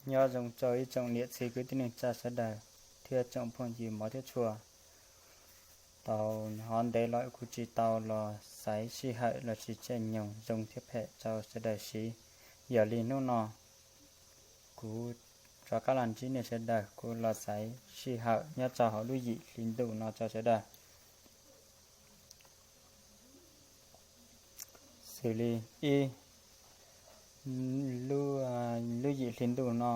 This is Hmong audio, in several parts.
Nyob zoo rau ib tsoom niam txiv kwv tij neej tsa sawv daws thiab tsoom phooj ywg mov thiab tshua. Tau hnov ntev los kuv tsis tau los xaiv sij hawm los sis tsheej nyoog zoo thiab phem rau sawv daws siv. Yog li hnub no kuv rov qab los ntsib nej sawv daws, kuv los xaiv sij hawm nyob rau hauv lub yim hli ntuj no rau sawv daws. Xws li ib, lub yim hli ntuj no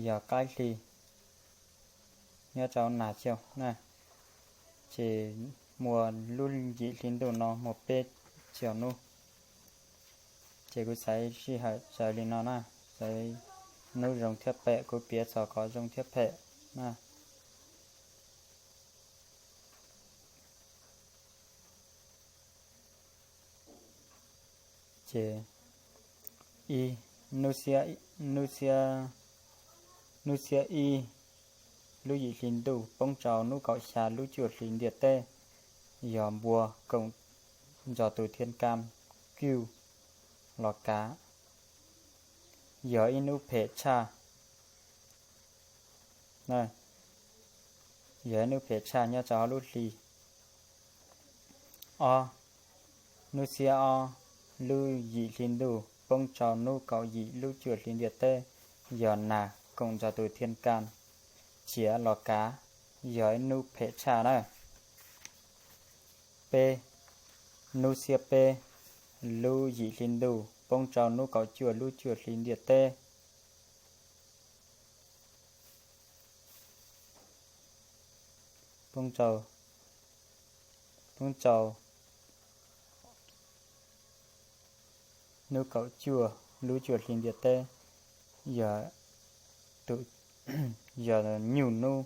yog qaib hli nyob rau nag xyoo na, ces muaj lub yim hli ntuj no muaj peb caug hnub. Ces kuv xaiv sij hawm raws li no na, xaiv hnub zoo thiab phem, kuv piav txog qhov zoo thiab phem na. Ces ib, hnub xiab, hnub xiab ib lub yim hli ntuj poob rau hnub kaum xya lub cuaj hli ntiaj teb, yog npua koom nrog tus thiaj kam kwj los kav, yog ib hnub phem tshaj. Yog ib hnub phem tshaj nyob rau hauv lub hli. Ob, hnub xiab ob lub yim hli ntuj poob rau hnub kaum yim lub cuaj hli ntiaj teb, yog nag koom nrog tus thiaj kam tsiav los kav, yog ib hnub phem tshaj na. Peb, hnub xiab peb lub yim hli ntuj poob rau hnub kaum cuaj lub cuaj hli ntiaj teb, poob rau, poob rau hnub kaum cuaj lub cuaj hli ntiaj teb, yog tus, yog nyuj hnub,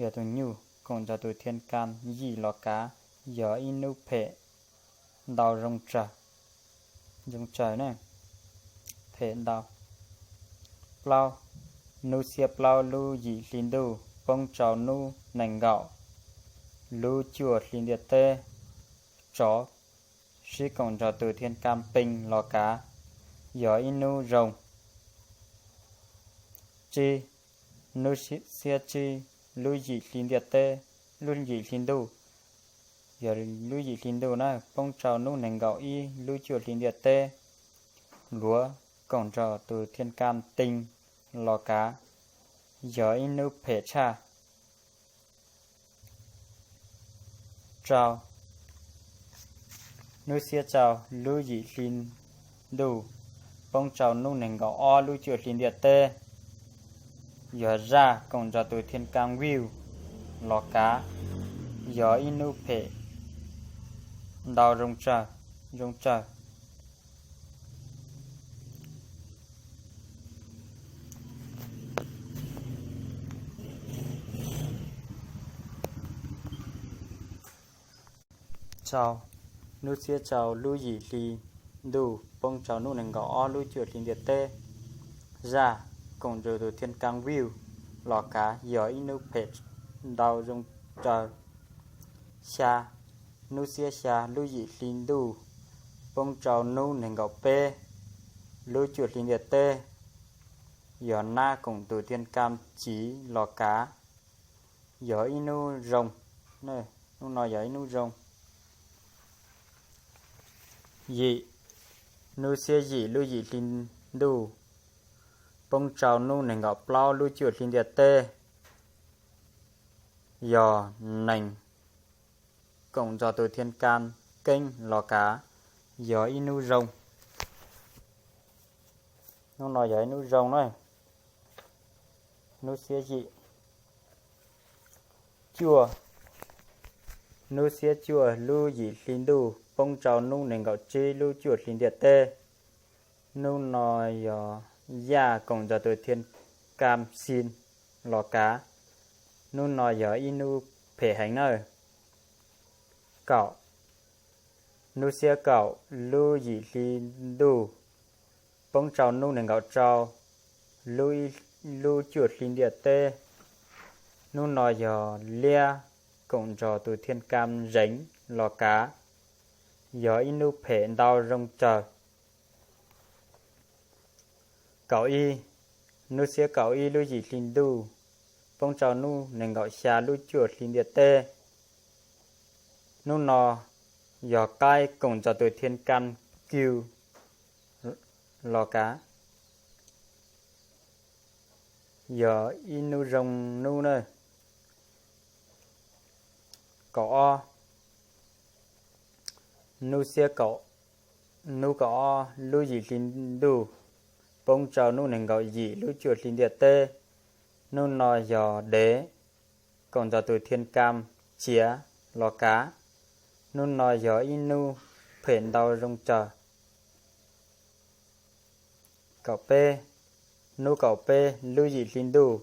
yog tus nyuj koom nrog tus thiaj kam yim los kav, yog ib hnub phem ntau zoo tsawg, zoo tsawg na, phem ntau. Plaub, hnub xiab plaub lub yim hli ntuj poob rau hnub nees nkaum lub cuaj hli ntiaj teb, tsov sib koom nrog tus thiaj kam pees los kav, yog ib hnub zoo. Tsib, hnub xiab tsib lub yim hli ntiaj teb, lub yim hli ntuj, yog lub yim hli ntuj na poob rau hnub nees nkaum ib lub cuaj hli ntiaj teb, luav koom nrog tus thiaj kam tees los kav, yog ib hnub phem tshaj. Rau, hnub xiab rau lub yim hli ntuj poob rau hnub nees nkaum ob lub cuaj hli ntiaj teb, yog zaj koom nrog tus thiaj kam vij los kav, yog ib hnub phem ntau zoo tsawg, zoo tsawg. Rau, hnub xiab rau lub yim hli ntuj poob rau hnub nees nkaum ob lub cuaj hli ntiaj teb, zaj koom nrog tus thiaj kam vij los kav, yog ib hnub phem ntau zoo tsawg. Xya, hnub xiab xya lub yim hli ntuj poob rau hnub nees nkaum peb lub cuaj hli ntiaj teb, yog nab koom tus thiaj kam tsiv los kav, yog ib hnub zoo, hnub no yog ib hnub zoo. Yim, hnub xiab yim lub yim hli ntuj poob rau hnub nees nkaum plaub lub cuaj hli ntiaj teb, yog nees koom nrog tus thiaj kam keeb los kav, yog ib hnub zoo. Hnub no yog ib hnub zoo na. Hnub xiab yim. Cuaj, hnub xiab cuaj lub yim hli ntuj poob rau hnub nees nkaum tsib lub cuaj hli ntiaj teb. Hnub no yog yaj koom nrog tus thiaj kam xi los kav. Hnub no yog ib hnub phem heev nawb. Kaum, hnub xiab kaum lub yim hli ntuj poob rau hnub nees nkaum rau lub cuaj hli ntiaj teb. Hnub no yog liab koom nrog tus thiaj kam zeev los kav, yog ib hnub phem ntau zoo tsawg. Kaum ib, hnub xiab kaum ib lub yim hli ntuj poob rau hnub nees nkaum xya lub cuaj hli ntiaj teb. Hnub no yog qaib koom nrog tus thiaj kam kiu los kav, yog ib hnub zoo hnub na. Kaum ob, hnub xiab kaum, hnub kaum ob lub yim hli ntuj poob rau hnub nees nkaum yim lub cuaj hli ntiaj teb. Hnub no yog dev koom nrog tus thiaj kam tsiav los kav. Hnub no yog ib hnub phem ntau zoo tsawg. Kaum peb, hnub kaum peb lub yim hli ntuj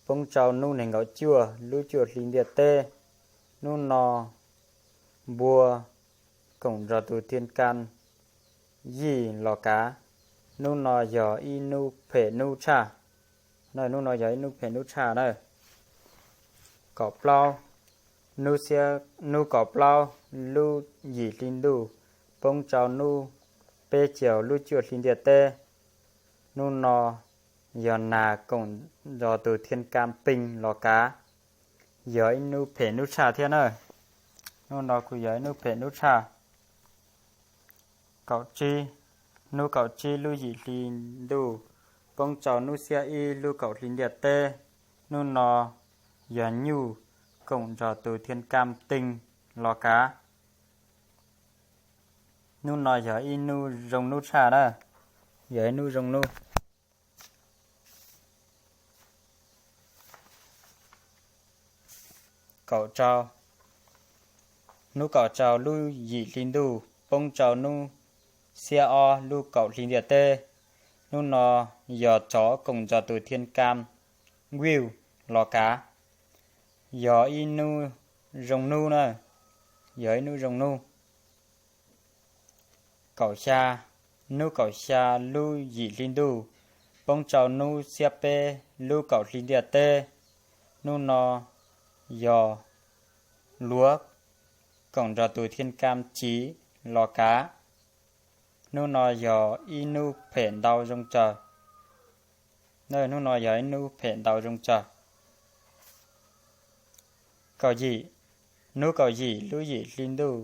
poob rau hnub nees nkaum cuaj lub cuaj hli ntiaj teb. Hnub no npua koom nrog tus thiaj kam yij los kav. Hnub no yog ib hnub phem hnub tshaj. Hnub no yog ib hnub phem hnub tshaj na. Kaum plaub, hnub kaum plaub lub yim hli ntuj poob rau hnub peb caug lub cuaj hli ntiaj teb. Hnub no yog nag koom nrog tus thiaj kam pig los kav, yog ib hnub phem hnub tshaj thiab na. Hnub no kuj yog ib hnub phem hnub tshaj. Kaum tsib, hnub kaum tsib lub yim hli ntuj poob rau hnub xiab ib lub kaum hli ntiaj teb. Hnub no yog nyuj koom nrog tus thiaj kam tij los kav. Hnub no yog ib hnub zoo hnub tshaj na, yog ib hnub zoo hnub. Kaum rau, hnub kaum rau lub yim hli ntuj poob rau hnub xiab ob lub kaum hli ntiaj teb. Hnub no yog tsov koom nrog tus thiaj kam vij los kav, yog ib hnub zoo hnub na, yog ib hnub zoo hnub. Kaum xya, hnub kaum xya lub yim hli ntuj poob rau hnub xiab peb lub kaum hli ntiaj teb. Hnub no yog luav koom nrog tus thiaj kam tsiv los kav. Hnub no yog ib hnub phem ntau zoo tsawg. Hnub no yog ib hnub phem ntau zoo tsawg. Kaum yim, hnub kaum yim lub yim hli ntuj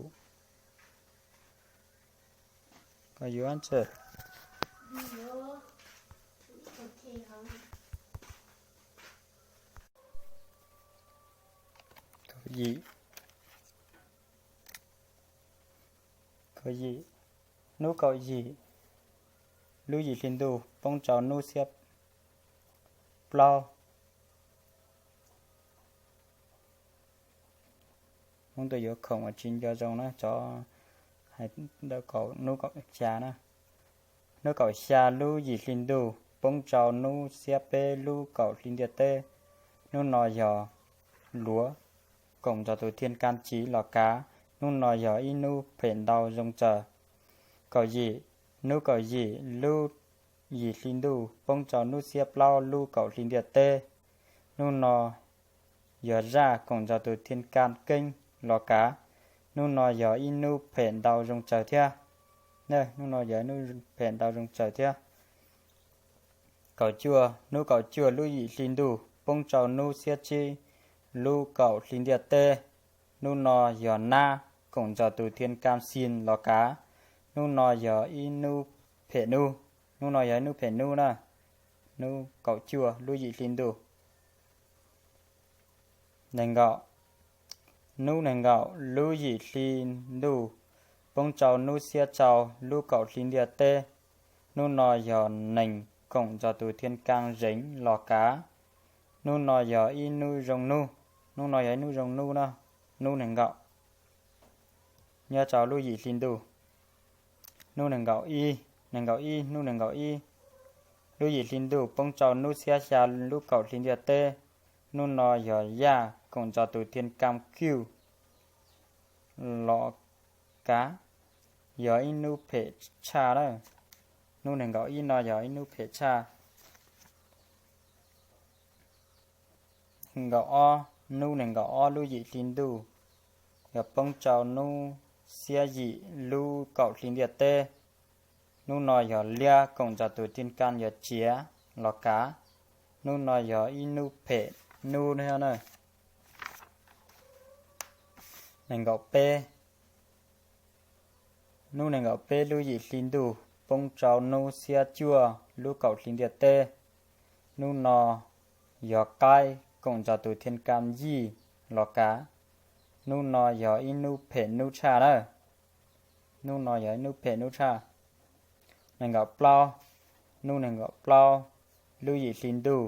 Kaum yim, hnub kaum yim lub yim hli ntuj poob rau hnub xiab plaub. Hmoob tuaj yuav khoom uas tsis nco zoo na, tsov hais ntawm kaum hnub kaum xya na. Hnub kaum xya lub yim hli ntuj poob rau hnub xiab peb lub kaum hli ntiaj teb. Hnub no yog luav koom nrog tus thiaj kam tsiv los kav. Hnub no yog ib hnub phem ntau zoo tsawg. Kaum yim, hnub kaum yim lub yim hli ntuj poob rau hnub xiab plaub lub kaum hli ntiaj teb. Hnub no yog zaj koom nrog tus thiaj kam keeb los kav. Hnub no yog ib hnub phem ntau zoo tsawg thiab. Hnub no yog ib hnub phem ntau zoo tsawg thiab. Kaum cuaj, hnub kaum cuaj lub yim hli ntuj poob rau hnub xiab tsib lub kaum hli ntiaj teb. Hnub no yog nab koom nrog tus thiaj kam xi los kav. Hnub no yog ib hnub phem hnub. Hnub no yog ib hnub phem hnub na. Hnub kaum cuaj lub yim hli ntuj. Nees nkaum, hnub nees nkaum lub yim hli ntuj poob rau hnub xiab rau lub kaum hli ntiaj teb. Hnub no yog nees koom nrog tus thiaj kam zeev los kav. Hnub no yog ib hnub zoo hnub. Hnub no yog ib hnub zoo hnub na. Hnub nees nkaum nyob rau lub yim hli ntuj. Hnub nees nkaum ib, nees nkaum ib, hnub nees nkaum ib lub yim hli ntuj poob rau hnub xiab xya lub kaum hli ntiaj teb. Hnub no yog yaj koom nrog tus thiaj kam kiuj los kav, yog ib hnub phem tshaj na. Hnub nees nkaum ib no yog ib hnub phem tshaj. Nees nkaum ob, hnub nees nkaum ob lub yim hli ntuj yog poob rau hnub xiab yim lub kaum hli ntiaj teb. Hnub no yog liab koom nrog tus thiaj kas yog tsiav los kav. Hnub no yog ib hnub phem hnub thiab na. Nees nkaum peb, hnub nees nkaum peb lub yim hli ntuj poob rau hnub xiab cuaj lub kaum hli ntiaj teb. Hnub no yog qaib koom nrog tus thiaj kas yij los kav. Hnub no yog ib hnub phem hnub tshaj na. Hnub no yog ib hnub phem hnub tshaj. Nees nkaum plaub, hnub nees nkaum plaub lub yim hli ntuj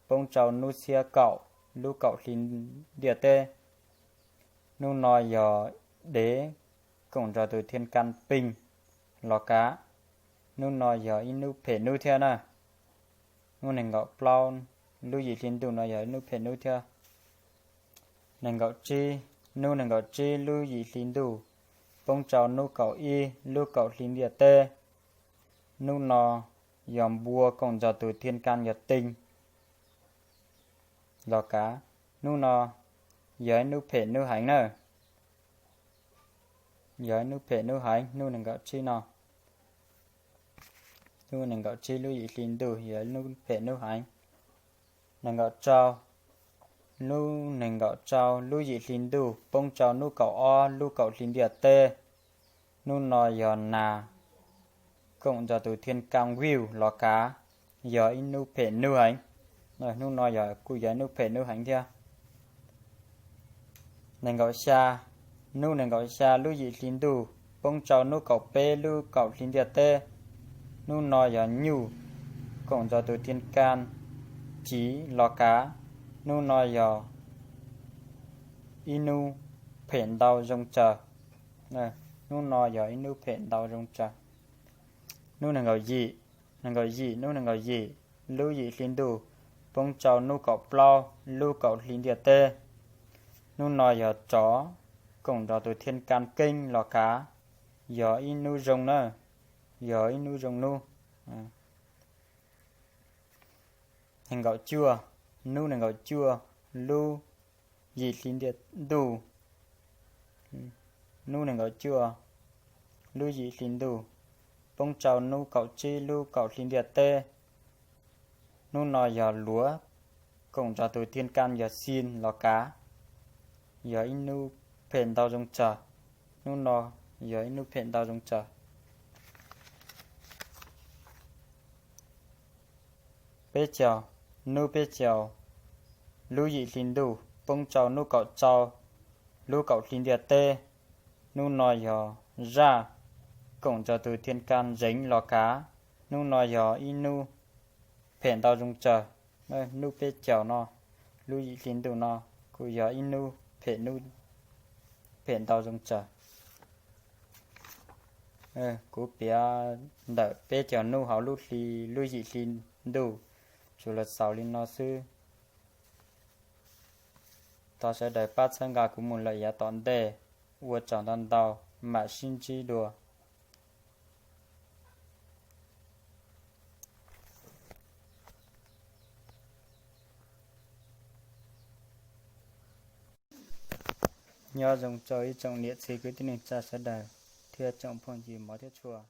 poob rau hnub xiab kaum lub kaum hli ntiaj teb. Hnub no yog dev koom nrog tus thiaj kas peej los kav. Hnub no yog ib hnub phem hnub thiab na. Hnub nees nkaum plaub lub yim hli ntuj no yog ib hnub phem hnub thiab. Nees nkaum tsib, hnub nees nkaum tsib lub yim hli ntuj poob rau hnub kaum ib lub kaum hli ntiaj teb. Hnub no yog npua koom nrog tus thiaj kas yog teej los kav. Hnub no yog ib hnub phem hnub heev na. Yog ib hnub phem hnub heev hnub nees nkaum tsib no. Hnub nees nkaum tsib lub yim hli ntuj yog ib hnub phem hnub heev. Nees nkaum rau, hnub nees nkaum rau lub yim hli ntuj poob rau hnub kaum ob lub kaum hli ntiaj teb. Hnub no yog nas koom nrog tus thiaj kas vij los kav, yog ib hnub phem hnub heev. Hnub no yog kuj yog ib hnub phem hnub heev thiab. Nees nkaum xya, hnub nees nkaum xya lub yim hli ntuj poob rau hnub kaum peb lub kaum hli ntiaj teb. Hnub no yog nyuj koom nrog tus thiaj kas tsiv los kav. Hnub no yog ib hnub phem ntau zoo tsawg. Hnub no yog ib hnub phem ntau zoo tsawg. Hnub nees nkaum yim, nees nkaum yim, hnub nees nkaum yim lub yim hli ntuj poob rau hnub kaum plaub lub kaum hli ntiaj teb. Hnub no yog tsov koom nrog tus thiaj kas keeb los kav, yog ib hnub zoo na, yog ib hnub zoo hnub. Nees nkaum cuaj, hnub nees nkaum cuaj lub yim hli ntiaj ntuj, hnub nees nkaum cuaj lub yim hli ntuj poob rau hnub kaum tsib lub kaum hli ntiaj teb. Hnub no yog luav koom nrog tus thiaj kas yog xij los kav, yog ib hnub phem ntau zoo tsawg. Hnub no yog ib hnub phem ntau zoo tsawg. Peb caug, hnub peb caug lub yim hli ntuj poob rau hnub kaum rau lub kaum hli ntiaj teb. Hnub no yog zaj koom nrog tus thiaj kas zeev los kav. Hnub no yog ib hnub phem ntau zoo tsawg. Hnub peb caug no, lub yim hli ntuj no kuj yog ib hnub phem, phem ntau zoo tsawg. Kuv piav ntawm peb caug hnub hauv lub hli, lub yim hli ntuj, tsuas los xaus li no xwb. Thov sawv daws pab txhawb nqa kuv mus lawm yav tom ntej. Ua tsaug ntau ntau, mam sib ntsib dua. Nyob zoo rau ib tsoom niam txiv kwv tij neej tsa sawv daws thiab tsoom phooj ywg mov thiab tshua.